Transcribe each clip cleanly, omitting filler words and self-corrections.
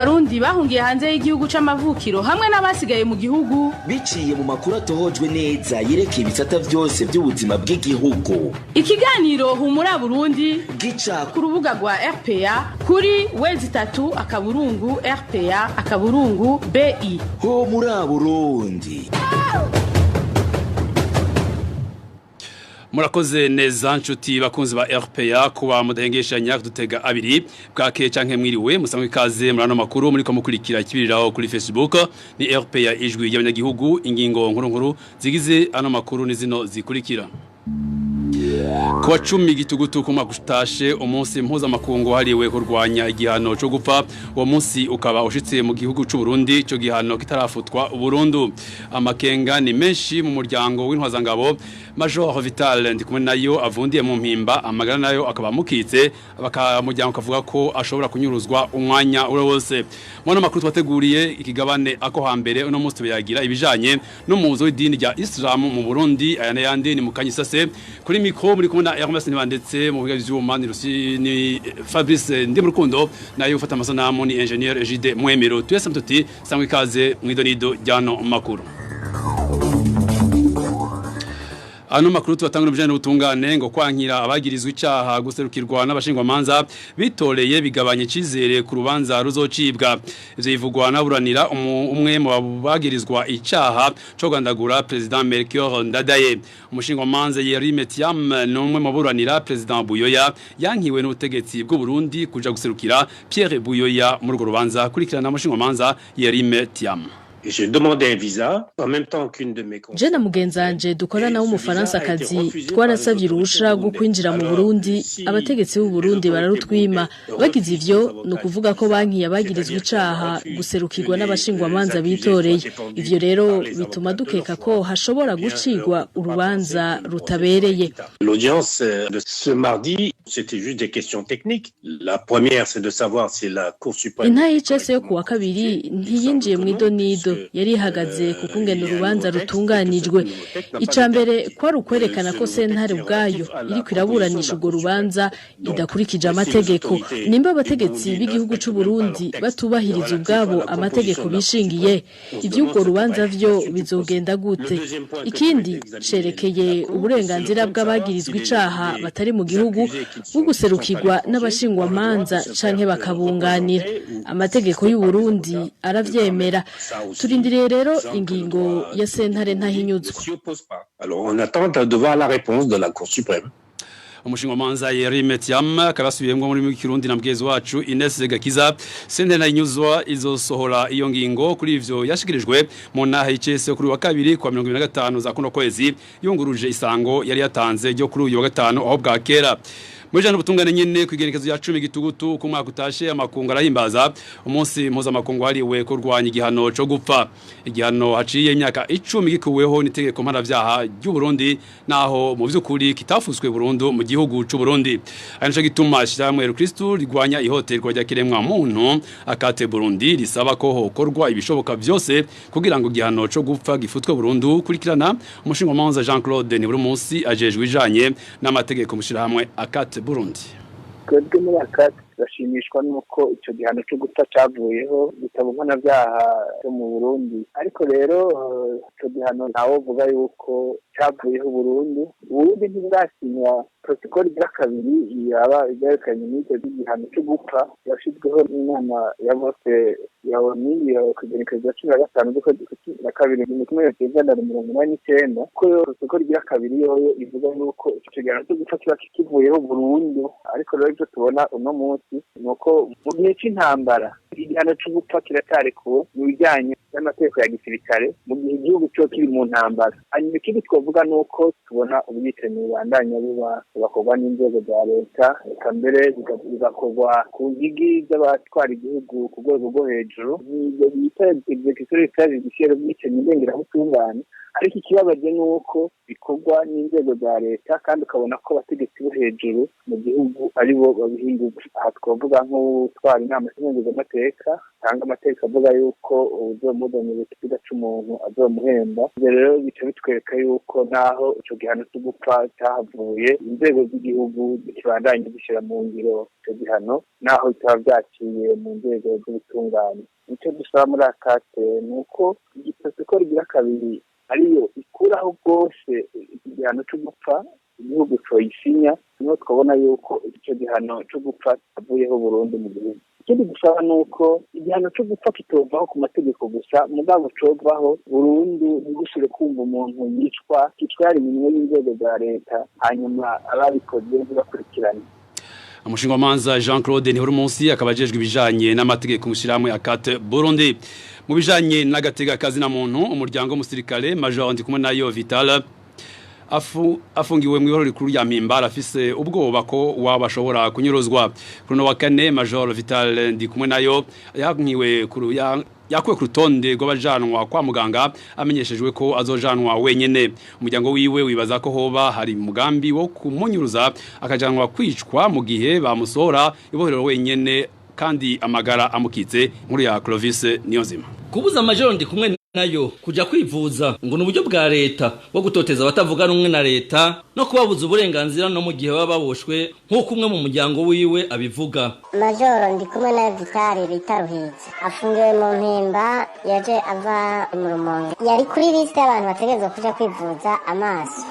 Abarundi bahungiye hanze y'igihugu c'amavukiro hamwe n'abasigaye mu gihugu. Biciye mu makuru atohojwe neza yerekeye ibisata vyose vy'ubuzima bw'igihugu. Ikiganiro Humura Burundi gica ku rubuga rwa RPA kuri w3.rpa.bi. Ho muri Burundi. Murakoze neza nshuti bakunzi ba RPA kuba mudahengeshanya kudutega abiri bwake canke mwiriwe. Musangwe ikaze murano makuru muri ko mukurikira ikibiriraho kuri Facebook ni RPA Ijwi y'Abanyagihugu. Ingingo nkuru nkuru zigize ano makuru ni zino zikurikira: Kuwa 10 gitugutu kuma gutashe umunsi mpuzamakungu hariwe kurwanya igihano cyo gupfa, uwo munsi ukaba ushitse mu gihugu c'u Burundi cyo gihano kitarafutwa burundu. Amakenga ni menshi mu muryango w'intwazangabo Major Vital Ndikumwe nayo avundiye mu Mpimba, amagara nayo akaba mukitse, bakamuryango kavuga ko ashobora kunyuruzwa umwanya ure wose. Mu makuru twateguriye ikigabane ako hambere uno munsi tuyagira ibijanye n'umuzo w'idini rya Islam mu Burundi. Aya n'ayandi ni mukanyisase kuri mikro muri kumwe na Hermes Ntibandetse, mu biga vy'uma ni Rusi ni Fabrice Ndi Murukundo, nayo ufata amasanamu ni Engineer Egide Mwemero. Twese mtuti sangwe ikaze mwidonido ryano makuru. Ano makuru tubatanga n'ubujanye n'ubutungane ngo kwankira abagirizwa icaha guserukirwa n'abashingwamanza bitoreye bigabanye icizere ku rubanza ruzocibwa. Ivyo bivugwa n'aburanira umwe mu bagirizwa icaha co gandagura President Melchior Ndadaye. Umushingwamanza Yeri Metiam n'umwe mu buranira President Buyoya yankiwe n'ubutegetsi bw'u Burundi kuja guserukira Pierre Buyoya muri urwo rubanza. Kurikirana umushingwamanza Yeri Metiam. J'ai demandé un visa en même temps qu'une de mes Je na mugenzanje dukorana w'umufaransa-kazi twarasavye uruhusha rwo kwinjira mu Burundi, abategetsi b'u Burundi bararutwima. Bagize ivyo ni ukuvuga ko banki yabagirizwa icaha guserukirwa n'abashingwamanza bitoreye. Ivyo rero bituma dukeka ko hashobora gucigwa urubanza rutabereye. L'audience de ce mardi, c'était juste des questions techniques. La première, c'est de savoir si la Cour suprême Intahe y'icese yo kuwa kabiri ntiyinjiye mw'idonido, yari ihagaze ku kungena urubanza rutunganijwe. Ica mbere kwari ukwerekana ko sentare ubwayo iriko iraburanisha urwo rubanza idakurikije amategeko. Nimba abategetsi b'igihugu c'u Burundi batubahiriza ubwabo amategeko bishingiye, ivy'urwo rubanza vyo bizogenda gute? Ikindi cerekeye uburenganzira bw'abagirizwa icaha batari mu gihugu bwo guserukirwa n'abashingwamanza canke bakabunganira. Amategeko y'u Burundi aravyemera. Turindiriye rero ingingo ya sentare ntahinyuzwa. Alors on attend de voir la réponse de la Cour suprême. Umushingamanza Yeri Metiam akaba asubiyemwo muri Kirundi na mgezi wacu Ines Gakiza. Sentare ntahinyuzwa izosohora iyo ngingo kuri ivyo yashikirijwe mu ntahe y'icese kuri wa kabiri kwa 2025 za kuno kwezi, yunguruje isango yari yatanze ryo kuri uyu wa gatanu aho bwakera. Muri jana ubutungane nyene kwigerekezo ya 10 gitugutu ku mwaka utashe, amakungu arahimbaza umunsi mpuzamakungu hariwe kurwanya igihano co gupfa, igihano haciye imyaka 10 gikuweho n'itegeko mpanavyaha ry'u Burundi, naho mu vy'ukuri kitafuswe burundu mu gihugu c'u Burundi. Ari nico gituma ishyirahamwe Kristo rigwanya ihohoterwa rya kiremwa muntu Akate Burundi risaba ko hokorwa ibishoboka vyose kugira ngo igihano co gupfa gifutwe burundu. Kurikirana umushingamanza Jean Claude Niburi ajejwe ijanye n'amategeko mushirahamwe Akate Burundi. Twebwe muri Akate turashimishwa nuko icyo gihano cyo gupfa cavuyeho gitabo mpanavyaha cyo mu Burundi, ariko rero icyo gihano ntawovuga yuko cavuyeho burundu. Uburundi ntibwasinywa protokoli igira kabiri yaba ivyerekanye n'icyo gihano cyo gupfa yashizweho n'inama ya bose ya ONU kugenekerezo ya 15 z'ukwezi kwa 12 1989, ko protokoli igira kabiri yoyo ivuga yuko ico gihano cyo gupfa kiba kikivuyeho burundu. Ariko rero ivyo tubona uno munsi nuko mu gihe c'intambara igihano co gupfa kiracarekuwe mu bijanye n'amategeko ya gisirikare mu gihe igihugu cyo kiri mu ntambara. Hanyuma ikindi twavuga nuko tubona ubwicanyi bubandanya buba, bugakorwa n'inzego za leta, eka mbere bigakorwa ku ngigi z'abatwara igihugu ku rwego rwo hejuru, n'ibyo bita exécution judiciaire, ubwicanyi ndengerabutungane. Ariko ikibabaje ni uko bikorwa n'inzego za leta kandi ukabona ko abategetsi bo hejuru mu gihugu ari bo babihindura. Aha twavuga nk'utwara inama z'amateka itanga amategeko avuga yuko uzomuzanira ikiziga c'umuntu azomuhemba. Ivyo rero bica bitwereka yuko naho ico gihano co gupfa cahavuye, inzego z'igihugu zikibandanya zishira mu ngiro ico gihano, naho bitaba vyaciye mu nzego z'ubutungane. Icyo dusaba muri akate ni uko igisoseko rigira kabiri ariyo ikuraho bwose igihano cyo gupfa, igihugu coyisinya, niho twabona yuko icyo gihano cyo gupfa avuyeho burundu mu gihugu. Ikindi dusaba ni uko igihano cyo gupfa kitovaho ku mategeko gusa, mugabo covaho burundu, ntigusubire kumva umuntu yicwa yicwa yari iminwe y'inzego za leta, hanyuma ababikoze ntibakurikirane. Umushingamanza Jean Claude Ntihurumunsi akaba ajejwe ibijanye n'amategeko mushiramwe akate Burundi. Mu bijanye n'agatega kazi na muntu, umuryango w'umusirikare Major Ndikumwenayo Vital afungiwe mu ibaro rikuru rya Mpimba afise ubwoba ko waba ashobora kunyuruzwa. Kuri wa kane Major Vital Ndikumwenayo yankiwe kuru ya yakuwe ku rutonde rw'abajanwa kwa muganga, amenyeshejwe ko azojanwa wenyene. Umuryango wiwe wibaza ko hoba hari umugambi wo kumunyuruza akajanwa kwicwa mu gihe bamusora ibohero wenyene kandi amagara amukitse. Nkuru ya Clovis Niyonzima. Kubuza Major Ndikumwenayo kuja kwivuza ngo ni uburyo bwa leta bwo gutoteza abatavuga rumwe na leta no kubabuza uburenganzira no mu gihe baba baboshwe, nk'uko umwe mu muryango wiwe abivuga. Majoro Ndikumwenayo Vitali bita Ruhiza afungiwe mu Mpimba, yaje ava mu Rumonge, yari kuri lisite y'abantu bategerezwa kuja kwivuza amaso,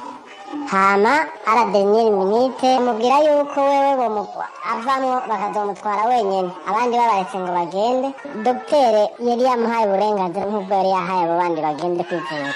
hama à la dernière minute mubwira yuko wewe avamwo bakazomutwara wenyene, abandi babaretse ngo bagende. Dogiteri yari yamuhaye uburenganzira nk'ubwo yari yahaye abo bandi bagende kwivuza.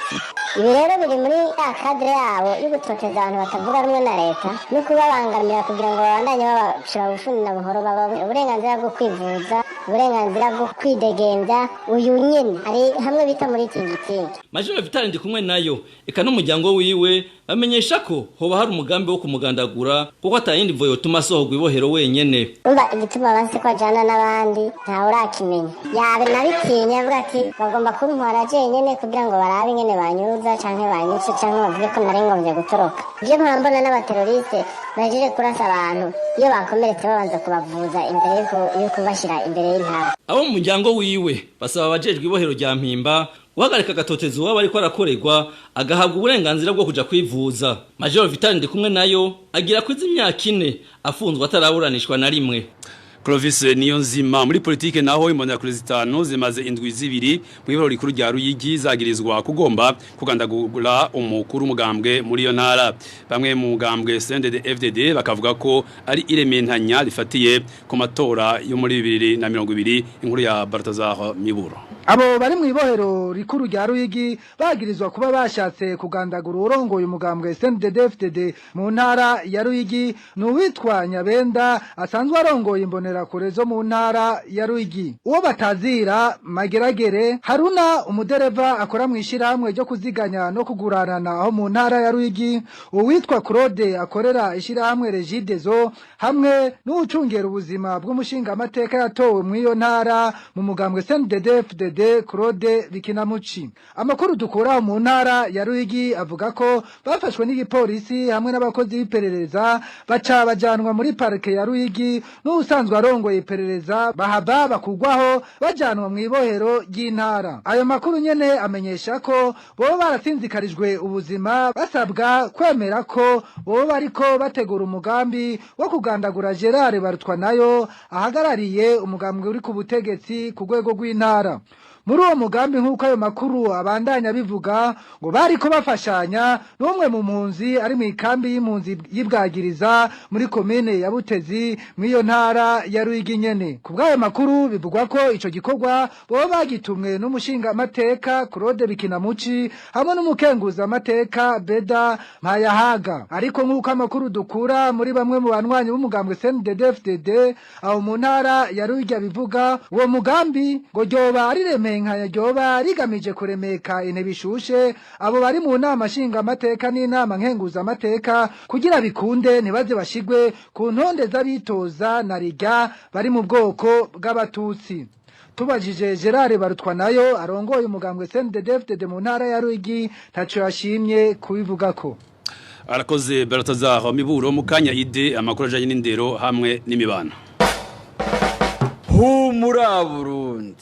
Ibi rero biri muri ya cadre yabo yo gutoteza abantu batavuga rumwe na leta no kubabangamira kugira ngo babandanye babashira bufuni na buhoro, baba uburenganzira bwo kwivuza, uburenganzira bwo kwidegemvya. Uyu nyene ari hamwe bita muri tingitingi. Major Vital Ndikumwenayo eka n'umuryango wiwe bamenyesha ko hoba hari umugambi wo kumugandagura, kuko atayindi mvo yotuma asohorwa ibohero wenyene. Umva, igituma banse ko ajana n'abandi ntawe urakimenya, yabe nabitinya avuga ati bagomba kuntwara jenyene kugira ngo barabe ingene banyuza canke banyice canke bavuge ko nari ngomvye gutoroka. Ivyo mpambona n'abateroriste bahejeje kurasa abantu, iyo bakomeretse babanza kubavuza imbere yo kubashira imbere y'intara. Abo mu muryango wiwe basaba abajejwe ibohero rya Mpimba guhagarika agatotezo waba ariko arakorerwa, agahabwa uburenganzira bwo kuja kwivuza. Major Vital Ndikumwenayo agira kwiza imyaka 4 afunzwe ataraburanishwa na rimwe. Clovis Niyonzima. Muri politike naho, imbonerakure zitanu zimaze indwi 2 mu ibaro rikuru rya Ruyigi zagirizwa kugomba kugandagura umukuru umugambwe muri iyo ntara. Bamwe mu mugambwe CNDD FDD bakavuga ko ari irementanya rifatiye ku matora yo muri 2020. Inkuru ya Baltazar Miburo. Abo bari mu ibohero rikuru rya Ruyigi bagirizwa kuba bashatse kugandagura urongoye umugambwe CNDD FDD mu ntara ya Ruyigi, n'uwitwa Nyabenda asanzwe arongoye imbonerakure zo mu ntara ya Ruyigi, uwo batazira Mageragere Haruna, umudereva akora mu ishyirahamwe ryo kuziganya no kuguranana aho mu ntara ya Ruyigi, uwitwa Claude akorera ishyirahamwe Regideso, hamwe n'uwucungera ubuzima bw'umushingamateka yatowe mu iyo ntara mu mugambwe CNDD FDD, Claude Bikinamuci. Amakuru dukura mu ntara ya Ruyigi avuga ko bafashwe n'igipolisi hamwe n'abakozi b'iperereza, baca bajanwa muri parike ya Ruyigi n'ubusanzwe arongoye iperereza, bahava bakugwaho bajanwa mu ibohero ry'intara. Ayo makuru nyene amenyesha ko boba baratsinzikarijwe ubuzima, basabwa kwemera ko boba bariko bategura umugambi wo kugandagura Gerard Barutwanayo ahagarariye umugambwe uri ku butegetsi ku rwego rw'intara. Muri uwo mugambi, nk'uko ayo makuru abandanya bivuga, ngo bariko bafashanya n'umwe mu mpunzi ari mu ikambi y'impunzi y'ibwagiriza muri komine ya Butezi mw'iyo ntara ya Ruyigi nyene. Ku bw'ayo makuru bivugwa ko ico gikorwa boba bagitumwe n'umushinga amateka Claude Bikinamuci hamwe n'umukenguza amateka Beda Mpayahaga. Ariko nk'uko amakuru dukura muri bamwe mu banywanyi b'umugambwe CNDD-FDD aho mu ntara ya Ruyigi bivuga, uwo mugambi ngo ryoba ari remenkanya ryoba rigamije kuremeka intebe ishushe abo bari mu nama nshinga amateka n'inama nkenguza amateka, kugira bikunde ntibaze bashigwe ku ntonde z'abitoza na rijya bari mu bwoko bw'abatutsi. Tubajije Gerard Barutwanayo arongoye umugambwe CNDD-FDD mu ntara ya Ruyigi, ntaco yashimye kubivugako. Arakoze Baltazar Miburo. Mukanya ide amakuru ajanye n'indero hamwe n'imibano. Humura Burundi.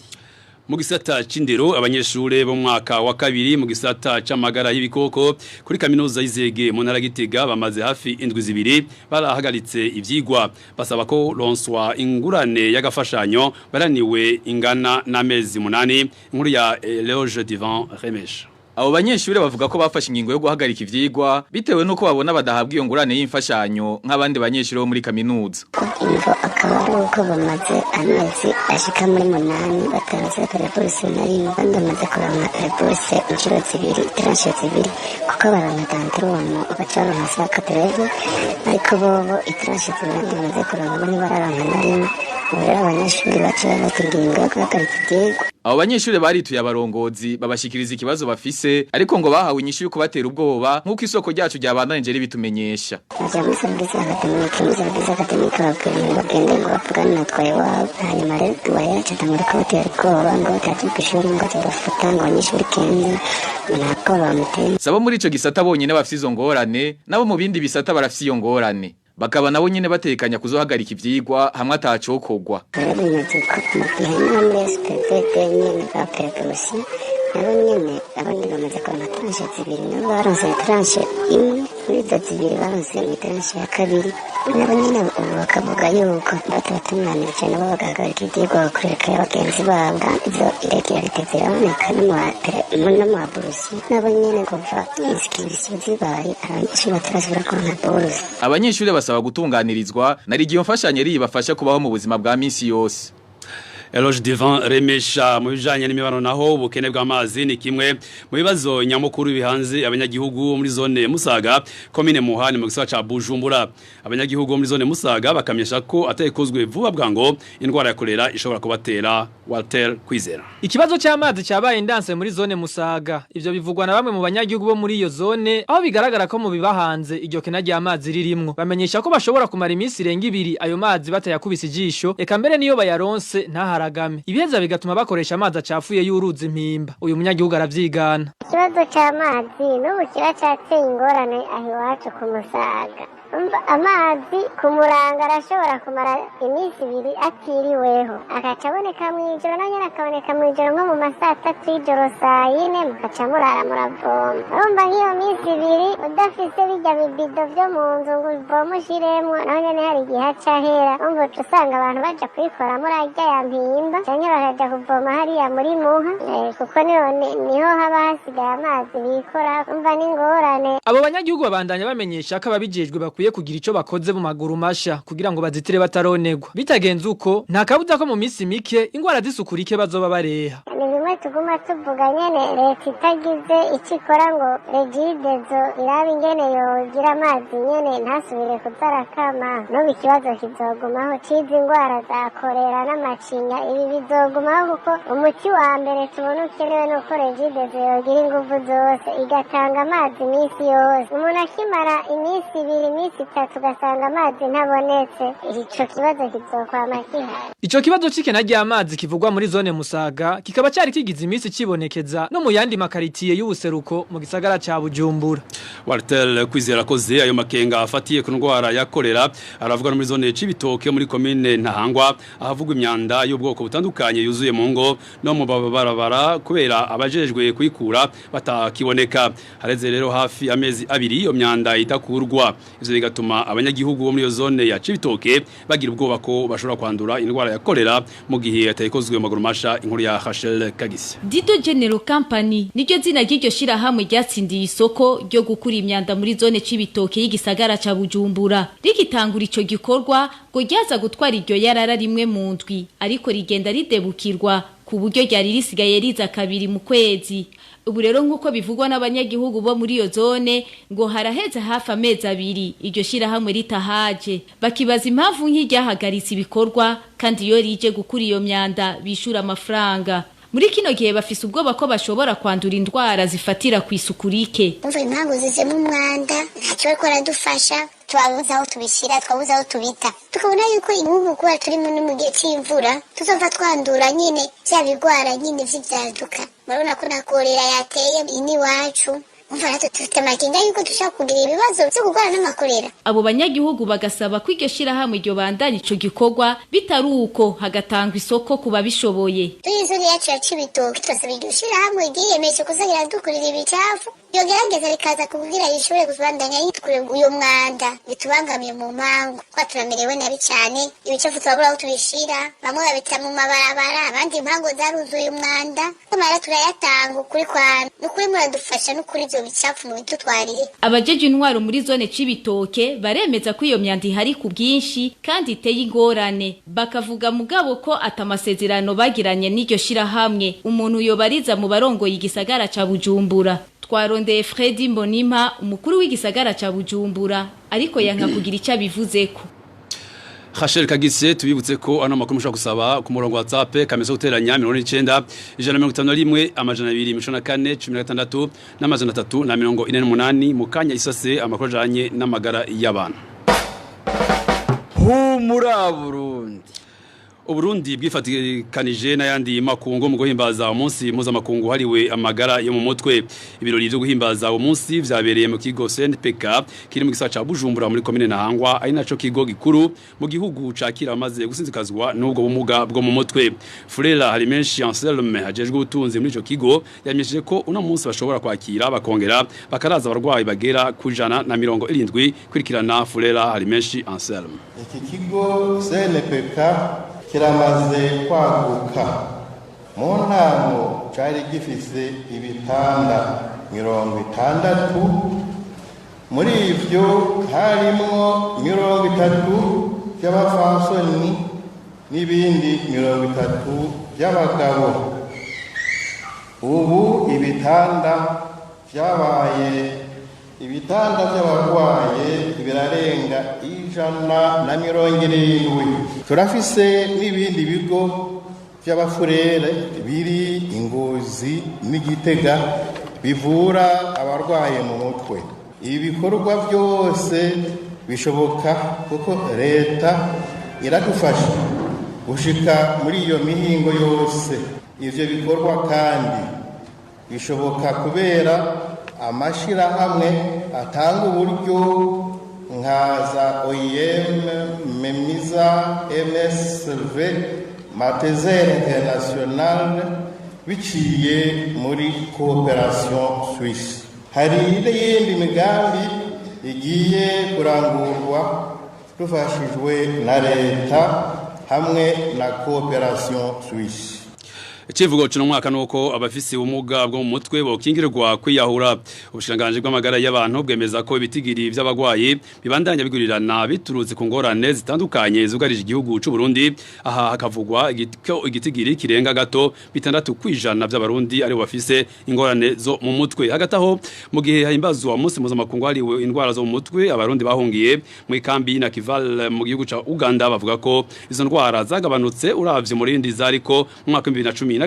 Mu gisata c'indero, abanyeshure bo mwaka wa kabiri mu gisata c'amagara y'ibikoko kuri kaminuza y'Izege mu ntara Gitega bamaze hafi indwi 2 barahagaritse ivyigwa, basaba ko ronswa ingurane y'agafashanyo baraniwe ingana n'amezi 8. Inkuru ya Leoge Divan Remesh. Abo banyeshure bavuga ko bafashe ingingo yo guhagarika ivyigwa bitewe nuko babona badahabwa iyo ngurane y'imfashanyo nk'abandi banyeshure bo muri kaminuza. Imvo akaba ari uko bamaze amezi ashika muri 8 bataronse reburse na rimwe, kandi bamaze kuronka reburse inshuro 2, tranche 2, kuko baronka dantromo baca baronka sakatreve, ariko bobo itranche 2 abandi bamaze kuronka bo ntibararonka na rimwe. Ubu rero abanyeshuri baciye bafata ingingo yo guhagarika ivyigwa. Abo banyeshure barituye abarongozi babashikiriza ikibazo bafise, ariko ngo bahawe inyishu yo kubatera ubwoba nk'uko isoko ryacu ryabandanije ribitumenyesha. Baja muri serivisi akademike, muri serivisi akademike babwira ngo bagende ngo bavugane na twaye wabo. Hanyuma rero tubaye yacu atangura kubatera ubwoba ngo bataje kw'ishuri ngo tubafata ngo abanyeshuri kenda nta bwoba bamuteye. Sabo muri ico gisata bonyene bafise izo ngorane, nabo mu bindi bisata barafise iyo ngorane. Bakaba nabo nyene batekanya kuzohagarika ivyigwa hamwe atacokogwa. Rero bimeze ko mu gihe no muri SPVD nyene ba Perebusi nabo nyene abandi bamaze kuronka tranche 2, nabo baronse tranche 1, muri izo 2 baronse tranche ya 2, nabo nyene ubu bakavuga yuko batabatunganirije, nabo bagahagarika ivyigwa bakureka bagenzi babo. Kandi izo irregularité ziraboneka no mu baburusi, nabo nyene kuva inscription zibaye abanyeshuri batarasubira kuronka buruse. Abanyeshuri basaba gutunganirizwa na rigiyo mfashanyo ribafasha kubaho mu buzima bwa minsi yose. Eloge Divan Remesha. Mu bijanye n'imibano naho, ubukene bw'amazi ni kimwe mu bibazo nyamukuru bihanze abanyagihugu muri zone Musaga, komine Muhani mu gisagara ca Bujumbura. Abanyagihugu muri zone Musaga bakamyesha ko atayikozwe vuba bwango indwara ya kolera ishobora kubatera. Walter Kwizera. Ikibazo c'amazi cabaye indanse muri zone Musaga. Ivyo bivugwa na bamwe mu banyagihugu bo muri iyo zone, aho bigaragara ko mu bibahanze iryo kena ry'amazi ririmwo. Bamenyesha ko bashobora kumara iminsi irenga 2 ayo mazi batayakubise ijisho, eka mbere niyo bayaronse ntahara. Ibiheza bigatuma bakoresha amazi acafuye y'uruzi Mpimba. Uyu munyagihugu aravyigana. Ikibazo c'amazi n'ubu kiracateye ingorane aho iwacu ku Musaga. Amazi ku muranga arashobora kumara iminsi 2 atiriweho, agaca aboneka mw'ijoro, nayo nyene akaboneka mw'ijoro nko mu masaha 3 y'ijoro, saa 4 mugaca murara muravoma. Urumva nk'iyo minsi 2 udafise birya bibido vyo mu nzu ngo uvome ushiremwo, naho nyene hari igihe aca ahera. Urumva uca usanga abantu baja kuyikora muri arya ya Mpimba canke bakaja kuvoma hariya muri Muha, kuko niho haba hasigaye amazi bikora. Urumva n'ingorane. Abo banyagihugu babandanya bamenyesha ko ababijejwe bakwiye kugira ico bakoze mu maguru masha kugira ngo bazitire bataronegwa. Bitagenze uko nta kabuza ko mu minsi mike ingwara zisukurike bazoba bareha. Ni bimwe tuguma tuvuga nyene, leta itagize ico ikora ngo regidezo irabe ingene yogira amazi nyene ntasubire kuzarakama, n'ubu ikibazo kizogumaho cizi ingwara za korera n'amacinya. Ibi bizogumaho kuko umuti wa mbere tubona ukenewe nuko regidezo yogira inguvu zose igatanga amazi iminsi yose. Umuntu akimara iminsi 2 iminsi 3 ugasanga amazi ntabonetse, ico kibazo kizokwama gihari. Ico kibazo c'ikena ry'amazi kivugwa muri zone Musaga kikaba cari kigize iminsi cibonekeza no mu yandi makaritiye y'ubuseruko mu gisagara ca Bujumbura. Walter Kwizera koze ayo makenga afatiye ku ndwara ya kolera aravuga no muri zone Cibitoke muri commune Ntahangwa, ahavugwa imyanda y'ubwoko butandukanye yuzuye mu ngo no mu babarabara kubera abajejwe kuyikura batakiboneka. Hareze rero hafi amezi 2 iyo myanda itakurwa, ivyo bigatuma abanyagihugu bo muri iyo zone ya Cibitoke bagira ubwoba ko bashobora kwandura indwara ya kolera mu gihe atayikozwe mu maguru masha. Inkuru ya Rachel Kagisi. Dido General Company niryo zina ry'iryo shirahamwe ryatsindiye isoko ryo gukura imyanda muri zone Cibitoke y'igisagara ca Bujumbura. Rigitangura ico gikorwa ngo ryaza gutwara iryo yarara rimwe mu ndwi, ariko rigenda ridebukirwa ku buryo ryari risigaye riza kabiri mu kwezi. Ubu rero nkuko bivugwa n'abanyagihugu bo muri iyo zone ngo haraheze hafi amezi 2 iryo shirahamwe ritahaje, bakibaza impamvu nk'iryahagaritse ibikorwa kandi iyo rije gukura iyo myanda bishura amafaranga. Muri kino gihe bafise ubwoba ko bashobora kwandura indwara zifatira ku isuku rike. Umva impamvu zizemo umwanda, ntacyo bariko baradufasha, twabuze aho tubishyira, twabuze aho tubita. Tukabona yuko ubu kuba turimo no mu gihe c'imvura, tuzova twandura nyine vya bigwara nyine vy'ivyaduka. Murabona ko na kolera yateye ini iwacu. Umva natwe dufite amakenga yuko dushobora kugira ibibazo vyo kurwara n'amakorera. Abo banyagihugu bagasaba ko iryo shirahamwe ryo bandanya ico gikorwa, bitari uko hagatangwa isoko ku babishoboye. Turi zone yacu ya Cibitoke, turasaba iryo shirahamwe ryiyemeje kuza riradukurira ibicafu, yogerageza rikaza kugira rishobore kubandanya yitukure uyo mwanda bitubangamiye mu mpangu, kwa turamerewe nabi cane. Ibicafu turabura aho tubishira, bamwe babita mu mabarabara, abandi impangu zaruzuye umwanda. Tumara turayatanga ukuri kwa nukuri, muradufasha nukuri ivyo bicafu mubidutwarire. Abajeje intwaro muri zone Cibitoke baremeza ko iyo myanda ihari ku bwinshi kandi iteye ingorane, bakavuga mugabo ko atamasezerano bagiranye n'iryo shirahamwe. Umuntu yobariza mu barongoye igisagara ca Bujumbura. Twarondeye Fredy Mbonimpa, umukuru w'igisagara ca Bujumbura, ariko yanka kugira icyo abivuzeko. Rachel Kagise, tubibutse ko ano makuru mushobora gusaba ku murongo wa WhatsApp kameze guteranya 99 151 214 16 n'amajana 348. Mu kanya isase amakuru ajanye n'amagara y'abantu. Humura Burundi. Uburundi bwifatikanije n'ayandi makungu mu guhimbaza umunsi mpuzamakungu hariwe amagara yo mu mutwe. Ibirori byo guhimbaza uwo munsi vyabereye mu kigo CNPK kiri mu gisagara ca Bujumbura muri komine Ntahangwa, ari naco kigo gikuru mu gihugu cakira amaze gusinzikazwa n'ubwo bumuga bwo mu mutwe. Furera Harimenshi Anselme ajejwe ubutunzi muri ico kigo yamenyesheje ko uno munsi bashobora kwakira bakongera bakaraza abarwayi bagera ku 170. Kurikirana Furera Harimenshi Anselme. Iki kigo CNPK kiramaze kwaguka. Mu ntango cari gifise ibitanda 60, muri ivyo harimwo 30 vy'abafasoni n'ibindi 30 vy'abagabo. Ubu ibitanda vyabaye ibitanda by'abarwaye birarenga 170. Turafise n'ibindi bigo by'abafurere biri Ingozi n'Igitega bivura abarwaye mu mutwe. Ibi bikorwa byose bishoboka kuko leta iradufasha gushika muri iyo mihingo yose. Ivyo bikorwa kandi bishoboka kubera amashirahamwe atanga uburyo nka za OIM, Memisa, MSV, Malteser International biciye muri Cooperation Suisse. Hari n'iyindi migambi igiye kurangurwa dufashijwe na leta hamwe na Cooperation Suisse. Ikivugo cy'uno mwaka nuko abafise ubumuga bwo mu mutwe bokingirwa kwiyahura. Ubushikiranganji bw'amagara y'abantu bwemeza ko ibitigiri by'abagwayi bibandanya bigurirana biturutse ku ngorane zitandukanye zugarije igihugu c'u Burundi. Aha hakavugwa igitigiri kirenga gato 6% by'abarundi ari bafise ingorane zo mu mutwe. Hagati aho mu gihe himbazwa umunsi mpuzamakungu hariwe indwara zo mu mutwe, abarundi bahungiye mu ikambi na Kival mu gihugu ca Uganda bavuga ko izo ndwara zagabanutse uravye murindi zariko mu mwaka 2015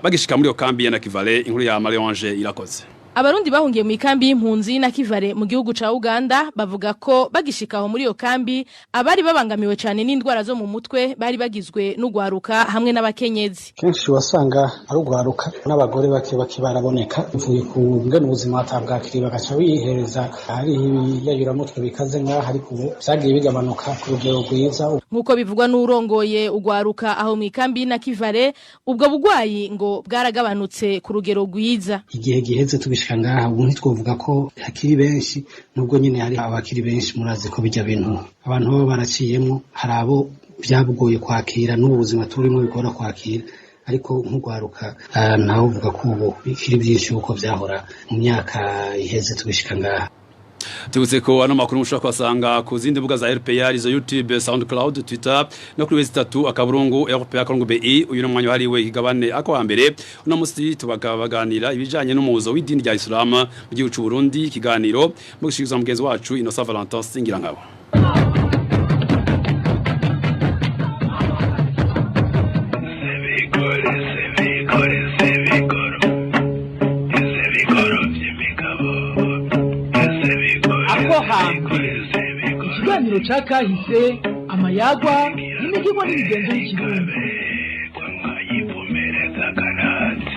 bagashika muri yo kambi ya Nakivale. Inkuru ya Marie-Ange Irakoze. Abarundi bahungiye mu ikambi y'impunzi na Kivale mu gihugu ca Uganda bavuga ko bagishikaho muri iyo kambi abari babangamiwe cyane n'indwara zo mu mutwe bari bagizwe n'ugwaruka hamwe n'abakenyezi. Kenshi wasanga ari ugwaruka n'abagore bake bake baraboneka bivuye ku ngene ubuzima batabwakiriye bagaca bihereza hari ibiyayuramutwe bikaze nk'aho, ariko ubu vyagiye bigabanuka ku rugero rwiza. Nk'uko bivugwa n'urongoye ugwaruka aho mu ikambi na Kivale, ubwo bugwayi ngo bwaragabanutse ku rugero rwiza. Igihe giheze tubishika ngaha ubu ntitwovuga ko hakiri benshi, nubwo nyine hari abakiri benshi. Murazi ko bijya bintu abantu baba baraciyemo, hari abo byabugoye kwakira n'ubu buzima turimo bigora kwakira, ariko nk'ugwaruka nawe uvuga ko ubu bikiri byinshi uko byahora mu myaka iheze tubishika ngaha. Tubutse ko ano makuru mushobora kwasanga ku zindi mbuga za RPA izo YouTube, SoundCloud, Twitter no kuri wezi 3 akaburungu RPA.BI. Uyu no mwanya hariwe ikigabane ako hambere. Uno musi tubagabaganira ibijanye n'umuzo w'idini rya Islam mu gihugu c'u Burundi. Ikiganiro mu gushikirizwa mugenzi wacu Innocent Valentin Singirankabo. Ikiganiro ca kahise, amayagwa n'imigirwa n'imigenzo y'ikirundi.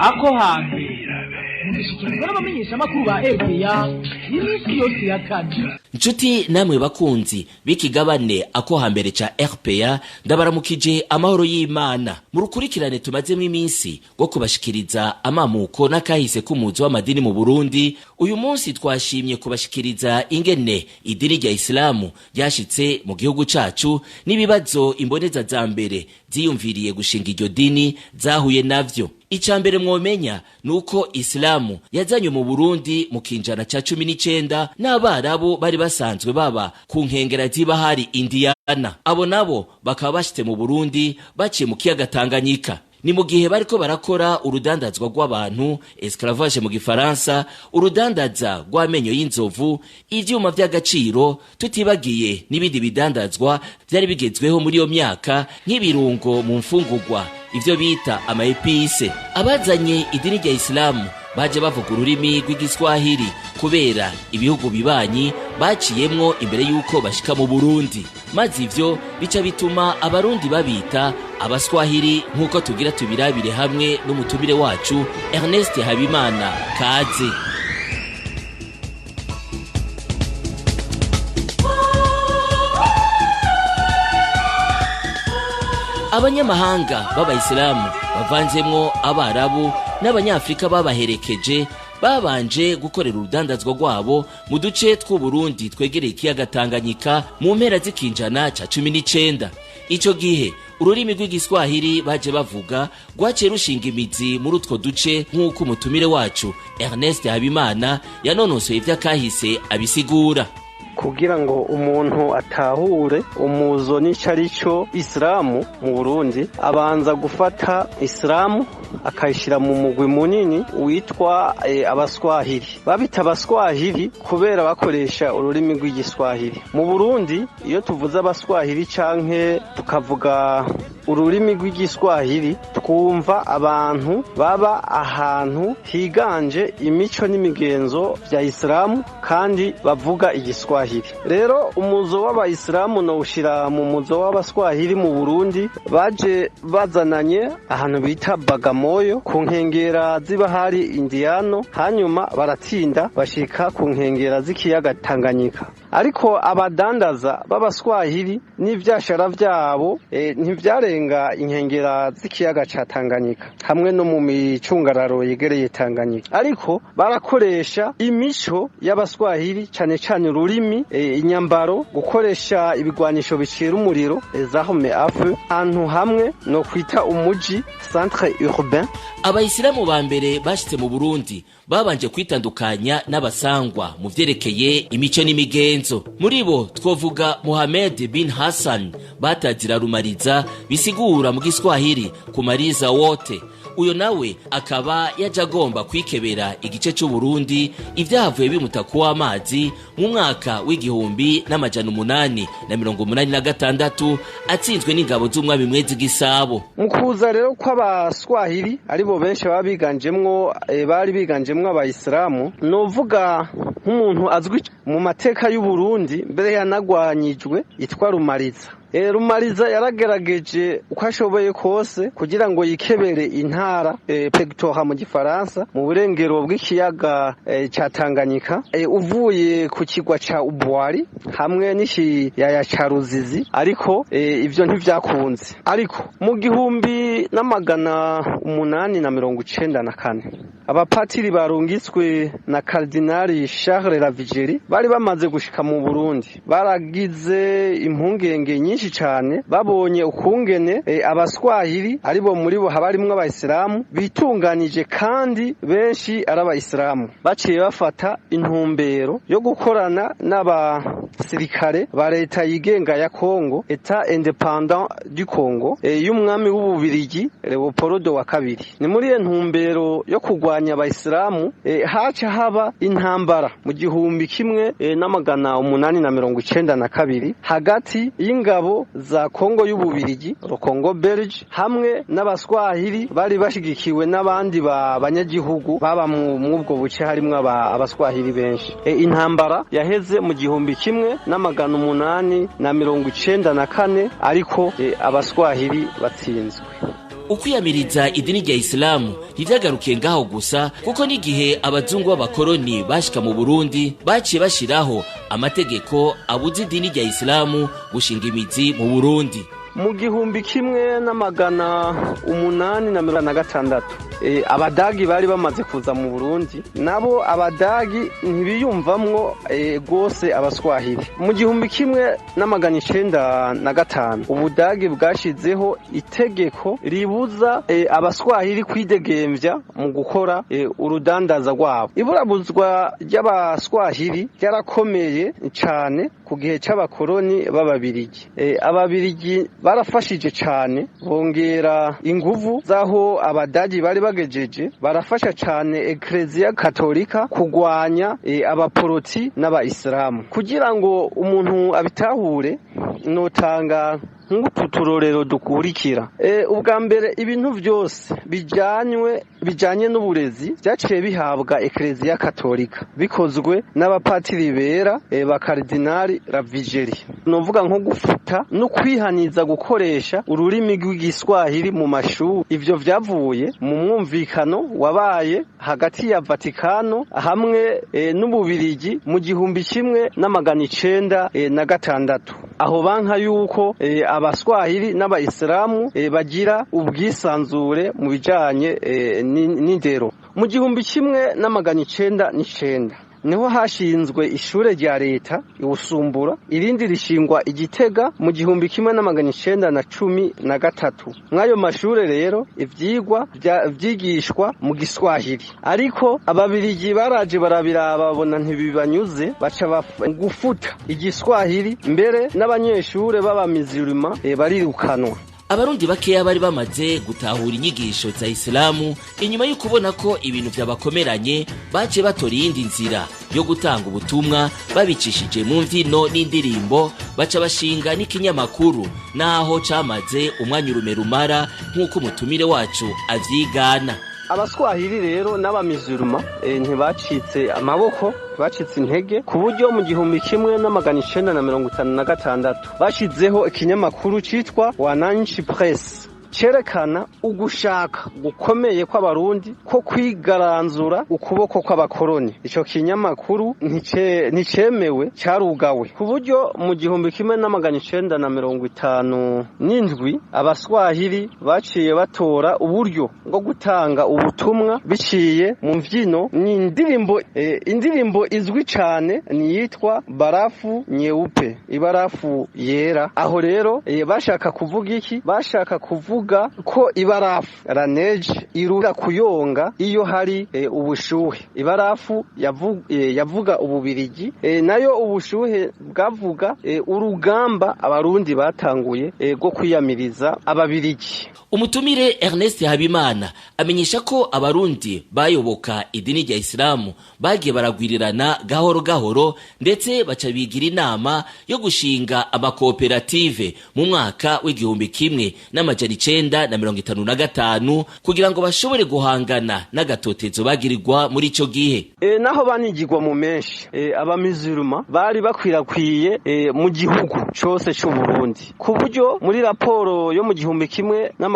Ako hambere mu Mugishikirizwa n'abamenyeshamakuru ba RPA iminsi yose ya kane. Nshuti namwe bakunzi b'ikigabane ako hambere ca RPA, ndabaramukije amahoro y'Imana. Mu rukurikirane tumazemo iminsi rwo kubashikiriza amamuko n'akahise k'umuzi w'amadini mu Burundi, uyu munsi twashimye kubashikiriza ingene idini rya Isilamu ryashitse mu gihugu cacu n'ibibazo imboneza za mbere ziyumviriye gushinga iryo dini zahuye navyo. Ica mbere mwomenya nuko Isilamu yazanywe mu Burundi mu kinjana ca 19 n'Abarabu bari basanzwe baba ku nkengera z'ibahari Indiana. Abo nabo bakaba bashitse mu Burundi baciye mu kiyaga Tanganyika. Ni mu gihe bariko barakora urudandazwa rw'abantu, esclavage mu Gifaransa, urudandaza rw'amenyo y'inzovu, ivyuma vy'agaciro, tutibagiye n'ibindi bidandazwa vyari bigezweho muri iyo myaka nk'ibirungo mu mfungurwa, ivyo bita ama épices. Abazanye idini rya Isilamu baje bavuga ururimi rw'Igiswahili kubera ibihugu bibanyi baciyemwo imbere y'uko bashika mu Burundi, maze ivyo bica bituma Abarundi babita Abaswahili, nk'uko tugira tubirabire hamwe n'umutumire wacu Ernest Habimana. Kaze. Abanyamahanga b'Abayisilamu bavanzemwo Abarabu n'Abanyafrika babaherekeje babanje gukorera urudandazwa rwabo mu duce tw'Uburundi twegereye ikiyaga Tanganyika mu mpera z'ikinjana ca 19. Ico gihe ururimi rw'Igiswahili baje bavuga rwaciye rushinga imizi muri utwo duce, nk'uko umutumire wacu Ernest Habimana yanonosoye ivy'akahise abisigura. Kugira ngo umuntu atahure umuzo n'ico ari cyo Isilamu mu Burundi, abanza gufata Isilamu akayishyira mu mugwi munini witwa Abaswahili. Babita Abaswahili kubera bakoresha ururimi rw'Igiswahili. Mu Burundi, iyo tuvuze Abaswahili canke tukavuga ururimi rw'Igiswahili, twumva abantu baba ahantu higanje imico n'imigenzo vya Isilamu kandi bavuga Igiswahili. Rero umuzo w'Abayisilamu nowushira mu muzo w'Abaswahili mu Burundi. Baje bazananye ahantu bita Bagamoyo ku nkengera z'ibahari Indiano, hanyuma baratinda bashika ku nkengera z'ikiyaga Tanganyika. Ariko abadandaza b'Abaswahili n'ivyashara vyabo ntivyarenga inkengera z'ikiyaga ca Tanganyika hamwe no mu micungararo yegereye Tanganyika, ariko barakoresha imico y'Abaswahili, cane cane ururimi, inyambaro, gukoresha ibigwanisho bicira umuriro, armes à feu, ahantu hamwe no kwita umuji, centre urbain. Abayisilamu ba mbere bashitse mu Burundi babanje kwitandukanya n'abasangwa mu vyerekeye imico n'imigenzo. Muri bo twovuga Mohamed bin Hassan batazira Rumariza, bisigura mu Giswahili kumaliza wote. Uyo nawe akaba yaje agomba kwikebera igice c'Uburundi, ivyahavuye bimuta kuwa amazi mu mwaka w'1886, atsinzwe n'ingabo z'umwami Mwezi Gisabo. Mu kuza rero kw'Abaswahili, aribo benshi baba biganjemwo, bari biganjemwo Abayisilamu, novuga nk'umuntu azwi mu mateka y'u Burundi, mbere yanagwanyijwe, yitwa Rumariza. Rumariza yaragerageje uko ashoboye kose kugira ngo yikebere intara, protectorat mu Gifaransa, mu burengero bw'ikiyaga ca Tanganyika, uvuye ku kigwa ca Ubwari hamwe n'ikiyaya ca Ruzizi, ariko ivyo ntivyakunze. Ariko mu 1894, abapatiri barungitswe na Kardinali Charles Lavigérie bari bamaze gushika mu Burundi. Baragize impungenge nyinshi cyane babonye ukungene Abaswahili, aribo muri bo haba harimwo Abayisilamu, bitunganije kandi benshi ari Abayisilamu. Baciye bafata intumbero yo gukorana n'abasirikare ba leta yigenga ya Congo, État indépendant du Congo, y'umwami w'Ububirigi Leopold wa Kabiri. Ni muri iyo ntumbero yo kurwanya Abayisilamu haca haba intambara mu 1892 hagati y'ingabo za Kongo y'Ububirigi, Congo Belge, hamwe n'Abaswahili bari bashigikiwe n'abandi banyagihugu baba mw'ubwo buce harimwo Abaswahili benshi. Intambara yaheze mu 1894, ariko Abaswahili batsinzwe. Ukwiyamiriza idini rya Isilamu ntivyagarukiye ngaho gusa, kuko n'igihe abazungu b'abakoroni bashika mu Burundi baciye bashiraho amategeko abuza idini rya Isilamu gushinga imizi mu Burundi. Mu 1846 abadagi bari bamaze kuza mu Burundi, nabo abadagi ntibiyumvamwo rwose abaswahili. Mu 1905 ubudagi bwashizeho itegeko ribuza abaswahili kwidegemvya mu gukora urudandaza rwabo. Iburabuzwa ry'abaswahili ryarakomeye cane ku gihe c'abakoroni b'ababirigi. Ababirigi barafashije cane, bongera inguvu zaho abadagi bari bagejeje, barafasha cane Eklezia Katolika kugwanya abaporoti n'abayisilamu. Kugira ngo umuntu abitahure, notanga nk'utu turorero dukurikira. Ubwa mbere, ibintu byose bijanye n'uburezi byaciye bihabwa Eklezia Katolika bikozwe n'abapatiri bera ba Kardinali Ravigeri. Novuga nko gufuta no kwihaniza gukoresha ururimi rw'igiswahili mu mashuri. Ivyo vyavuye mu mwumvikano wabaye hagati ya Vatikano hamwe n'Ububirigi mu 1906, aho banka yuko abaswahili n'abayisilamu bagira ubwisanzure mu bijanye n'indero. Mu 1909 niho hashinzwe ishure rya leta iwusumbura, irindi rishingwa igitega mu 1913. Mw'ayo mashure rero ivyigwa vyigishwa mu Giswahili, ariko ababirigi baraje barabiraba babona ntibibanyuze, baca gufuta igiswahili, mbere n'abanyeshure b'abamizirima barirukanwa. Abarundi bakeya bari bamaze gutahura inyigisho za Isilamu, inyuma yo kubona ko ibintu vyabakomeranye, baciye batora iyindi nzira yo gutanga ubutumwa babicishije mu mvyino n'indirimbo, baca bashinga n'ikinyamakuru naho camaze umwanya urume rumara, nk'uko umutumire wacu avyigana. Abaswahili rero n'abamiziruma ntibacitse amaboko, bacitse intege, ku buryo mu 1956 bashizeho ikinyamakuru citwa Wananchi Press, cerekana ugushaka gukomeye kw'abarundi ko kwigaranzura ukuboko kw'abakoroni. Ico kinyamakuru nticemewe, carugawe, ku buryo mu 1957 abaswahili baciye batora uburyo bwo gutanga ubutumwa biciye mu mvyino n'indirimbo. Indirimbo izwi cane niyitwa Barafu Nyeupe, ibarafu yera. Aho rero bashaka kuvuga iki? Bashaka kuvuga ko ibarafu raneje irura kuyonga iyo hari ubushuhe. Ibarafu yavuga ububirigi, nayo ubushuhe bwavuga urugamba abarundi batanguye rwo kwiyamiriza ababirigi. Umutumire Ernest Habimana amenyesha ko abarundi bayoboka idini rya Isilamu bagiye baragwirirana gahoro gahoro, ndetse baca bigira inama yo gushinga amakoperative mu mwaka w'1955 kugira ngo bashobore guhangana n'agatotezo bagirirwa muri ico gihe. Naho banigirwa mu menshi, abamiziruma bari bakwirakwiye mu gihugu cose c'u Burundi, ku buryo muri raporo yo mu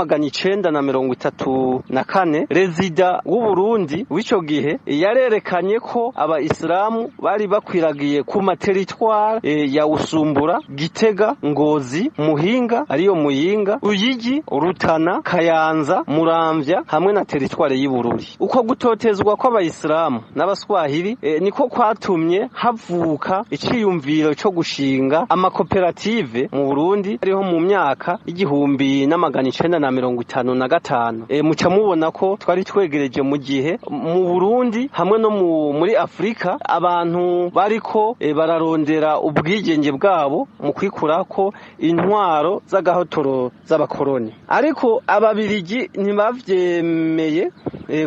1934 rezida w'u Burundi w'ico gihe yarerekanye ko abayisilamu bari bakwiragiye ku materitware ya Usumbura, Gitega, Ngozi, Muhinga ariyo Muyinga, Ruyigi, Rutana, Kayanza, Muramvya hamwe na teritware y'Ibururi. Uko gutotezwa kw'abayisilamu n'abaswahili niko kwatumye havuka iciyumviro co gushinga amakoperative mu Burundi, ariho mu myaka 1955. Muca mubona ko twari twegereje mu gihe mu Burundi hamwe no muri Afrika abantu bariko bararondera ubwigenge bwabo mu kwikurako intwaro z'agahotoro z'abakoroni. Ariko ababirigi ntibavyemeye,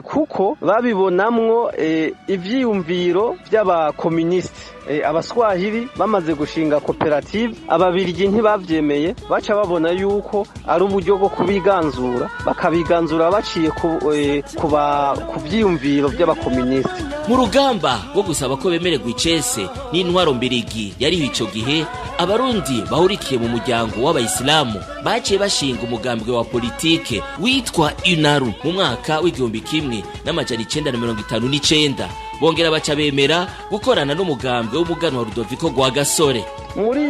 Kuko babibonamwo ivyiyumviro by'abakomunisite. Abaswahili bamaze gushinga koperative, Ababirigi ntibavyemeye, baca babona yuko ari uburyo bwo kubiganzura, bakabiganzura baciye ku vyiyumviro by'abakomunisite. Mu rugamba rwo gusaba ko bemererwa icese n'intwaro mbirigi yariho ico gihe, Abarundi bahurikiye mu muryango w'Abayisilamu baciye bashinga umugambwe wa politike witwa UNARU mu mwaka w'1959, bongera baca bemera gukorana n'umugambwe w'umuganwa Rudoviko Rwagasore. Muri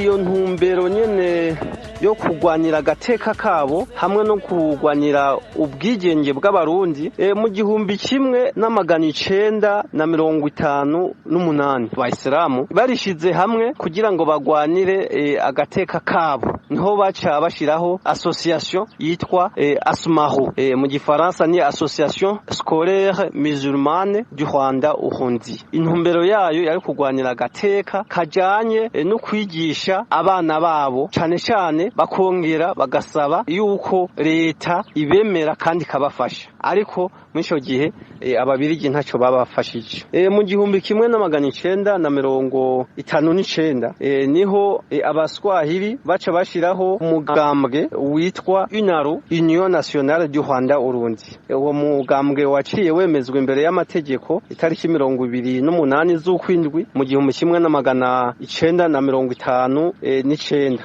iyo ntumbero nyene yo kurwanira agateka kabo hamwe no kurwanira ubwigenge bw'Abarundi, mu 1958 Abayisilamu barishize hamwe kugira ngo bagwanire agateka kabo. Niho baca bashiraho association yitwa ASMARU, mu gifaransa ni Association Scolaire Musulmane du Rwanda Urundi. Intumbero yayo yari kurwanira agateka kajanye no kwigisha abana babo cane cane, bakongera bagasaba yuko leta ibemera kandi ikabafasha. Ariko muri ico gihe Ababirigi ntacyo babafashije. Mu 1959 niho Abaswahili baca bashiraho umugambwe witwa UNARU, Union Nationale du Rwanda Urundi. Uwo mugambwe waciye wemezwa imbere y'amategeko itariki 28 z'ukwindwi mu 1959.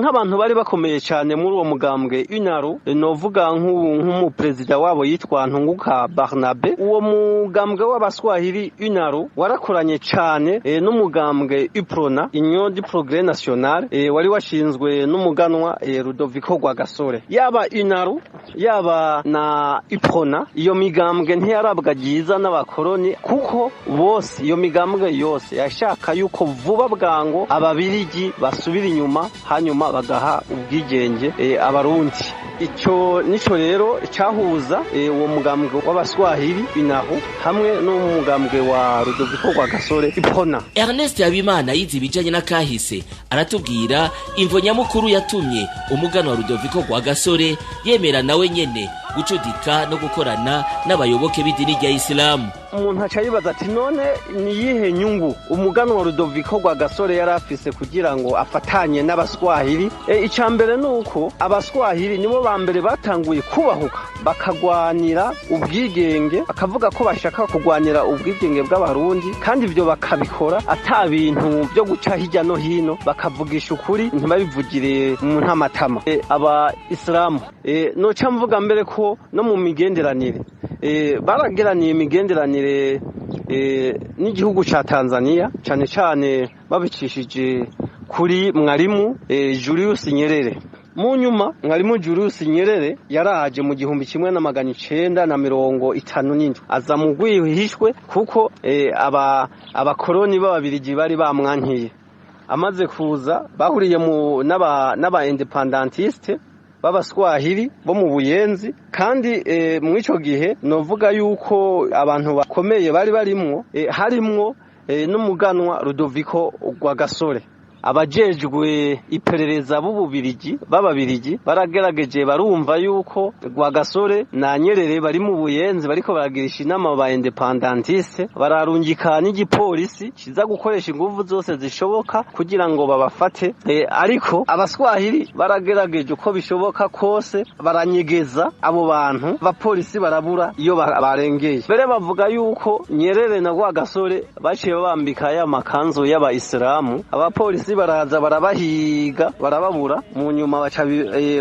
Nk'abantu bari bakomeye cyane muri uwo mugambwe UNARU, novuga nk'umuperezida wabo yitwa Ntunguka Barnabe. Uwo mugambwe w'Abaswahili UNARU warakoranye cyane n'umugambwe UPRONA, Union du Progrès National, wari washinzwe n'umuganwa Rudoviko Rwagasore. Yaba UNARU, yaba na UPRONA, iyo migambwe ntiyarabwa ryiza n'abakoroni, kuko bose, iyo migambwe yose yashaka yuko vuba bwango Ababirigi basubira inyuma, hanyuma bagaha ubwigenge Abarundi. Ico nico rero cyahuza uwo mugambwe w'Abaswahili UNARU hamwe n'umugambwe wa Rudoviko Rwagasore UPRONA. Ernest Habimana yize ibijanye n'akahise, aratubwira imvo nyamukuru yatumye umuganwa Rudoviko Rwagasore yemera nawe nyene gucudika no gukorana n'abayoboke b'idini rya Isilamu. Umuntu aca yibaza ati: "None ni iyihe nyungu umuganwa Rudoviko Rwagasore yari afise kugira ngo afatanye n'Abaswahili?" Icya mbere ni uko Abaswahili nibo ba mbere batanguye kubahuka bakagwanira ubwigenge, bakavuga ko bashaka kugwanira ubwigenge bw'Abarundi, kandi ibyo bakabikora ata bintu byo guca hirya no hino, bakavugisha ukuri, ntibabivugire mu ntamatama. Aba isilamu, noca mvuga mbere ko no mu migenderanire, barageraniye imigenderanire n'igihugu ca Tanzania, cane cane babicishije kuri Mwarimu Julius Nyerere. Mu nyuma Mwarimu Julius Nyerere yaraje mu 1957, aza mu rwihishwe kuko aba abakoroni b'Ababirigi bari bamwankiye. Amaze kuza bahuriye mu n'aba indépendantiste b'Abaswahili bo mu Buyenzi, kandi mu ico gihe novuga yuko abantu bakomeye bari barimwo, harimwo n'umuganwa Rudoviko Rwagasore. Abajejwe iperereza b'Ububirigi, b'Ababirigi, baragerageje barumva yuko Rwagasore na Nyerere bari mu Buyenzi bariko baragirisha inama ba indépendantiste, bararungika n'igipolisi kiza gukoresha inguvu zose zishoboka kugira ngo babafate. Ariko Abaswahili baragerageje uko bishoboka kose baranyegeza abo bantu, abapolisi barabura iyo barengeye. Mbere bavuga yuko Nyerere na Rwagasore baciye bambika ya makanzu y'Abayisilamu, abapolisi baraza barabahiga barababura, mu nyuma baca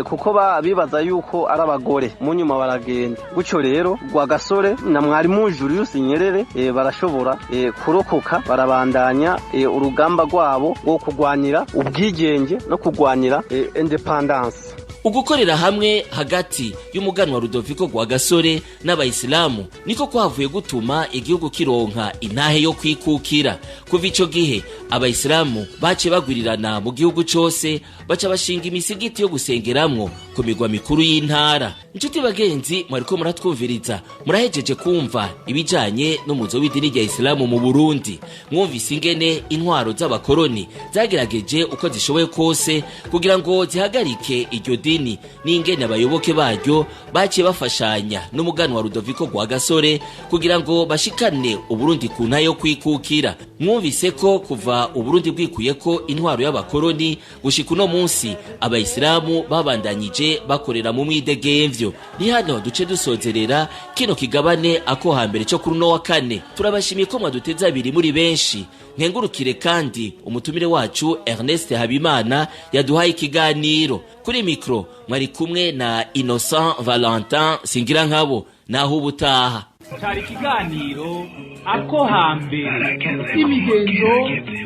kuko bibaza yuko ari abagore, mu nyuma baragenda gutyo. Rero Rwagasore na Mwarimu Julius Nyerere barashobora kurokoka, barabandanya urugamba rwabo rwo kurwanira ubwigenge no kurwanira indépendance. Ugukorera hamwe hagati y'umuganwa Rudoviko Rwagasore n'Abayisilamu niko kwavuye gutuma igihugu kironka intahe yo kwikukira. Kuva ico gihe Abayisilamu baciye bagwirirana mu gihugu cose, baca bashinga imisigiti yo gusengeramwo ku migwa mikuru y'intara. Inshuti bagenzi mwariko muratwumviriza, murahejeje kumva ibijanye n'umuzo w'idini rya Isilamu mu Burundi. Mwumvise ingene intwaro z'abakoroni zagerageje uko zishoboye kose kugira ngo zihagarike iryo dini. dini n'ingene abayoboke baryo baciye bafashanya n'umuganwa Rudoviko Rwagasore kugira ngo bashikane Uburundi ku ntayo kwikukira. Mwumvise ko kuva Uburundi bwikuye ko intwaro y'abakoroni gushika uno munsi abayisilamu babandanyije bakorera mu mwidegemvyo. Ni hano duce dusozerera kino kigabane ako hambere cyo kuri uno wa kane. Turabashimiye ko mwaduteze abiri muri benshi. Nkengurukire kandi umutumire wacu Ernest Habimana yaduhaye ikiganiro. Kuri mikro mwari kumwe na Innocent Valentin Singirankabo. Naho ubutaha. Cari ikiganiro ako hambere, imigenzo,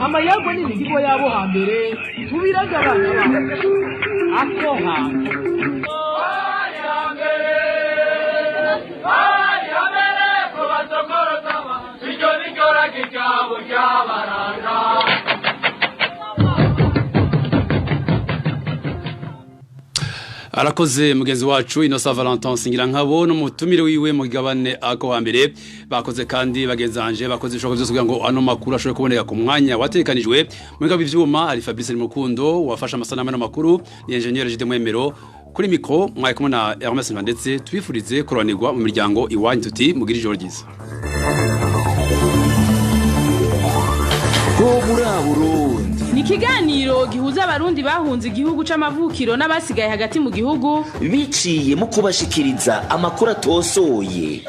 amayagwa n'imihigo yabo hambere tubiraga abana bacu. Ako hambere. Arakoze mugenzi wacu Innocent Valentin Singirankabo n'umutumire wiwe mu gabane ako hambere. Bakoze kandi bagenzanje bakoze ibishoboka byose kugira ngo ano makuru ashobore kuboneka ku mwanya watekanijwe. Mu biga by'ivyuma ari Fabrice Mukundo wafasha amasanamu n'amakuru, ni engineer Jide Mwemero kuri mikro, mwari kumwe na Hermes ndetse tubifurize kuroranirwa mu miryango iwanyu, tuti mugire ijoro ryiza. Ni ikiganiro gihuza abarundi bahunze igihugu c'amavukiro n'abasigaye hagati mu gihugu biciye mu kubashikiriza amakuru atosoye.